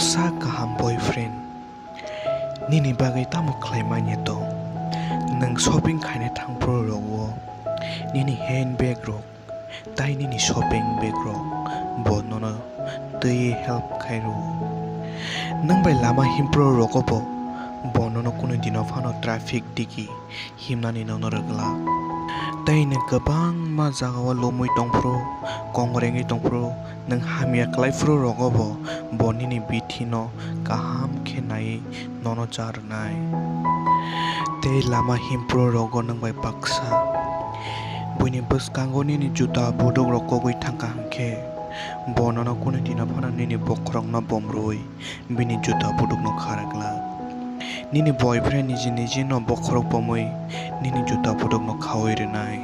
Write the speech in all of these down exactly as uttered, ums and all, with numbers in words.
Sa kaham boyfriend nini bagwi tamo khlai manya tong? Nwng shopping khaina thangphuru rogo nini handbag rok tai nini shopping bag rok bo nono twi help khai rwo. Nwng bai lama himphuru rogo bo, bo nono kunu dino phano traffic digi himnani nono rwglak. Tai nwng kwbangma jagao lumwi tongphuru, kong rengwi tongphuru, nwng hamya khlaiphuru rogo bo, bo nini bithino kaham khe naiwi nono cha rwnai. Tei lama himphuru rogo nwng bai baksa buini bwskango nini juta buduk rok kogwi thangkha hwnkhe, bo nono kunu dino phano nini bokhorokno bomrwi bini juta budukno kha rwglak. Nini boyfriend niji niji no bokhorok bomwi nini juta budukno khawi rwnai.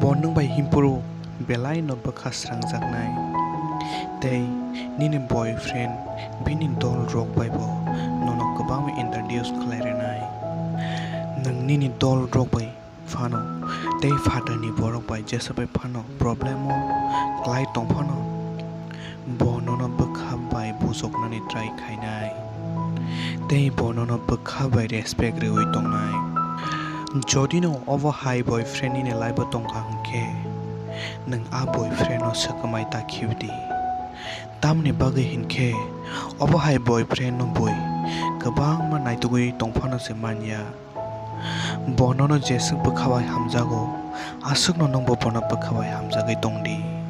Bo nwng bai himphuru belai no bwkha srangjaknai. Tei nini boyfriend bini dol rok bai bo nono kwbangma introduce khlai rwnai. Nwng nini dol rok bai phano tei phatarni borok bai jesa bai phano problem o klai tong phano, bo nono bwkha bai bujoknani try khainai tei bo nono bwkha bai respect rwui tongnai. Jodi no obo hai boyfriend nini life o tongkha hwnkhe, nwng a boyfriend no swkmai ta khibidi. Tamni bagwi hinkhe, obo hai boyfriend no bui kwbangma naitugwi tongphano se manya. Bo nono jeswk bwkha bai hamjago, aswkno nwngbo bono bwkha bai hamjagwi tongdi.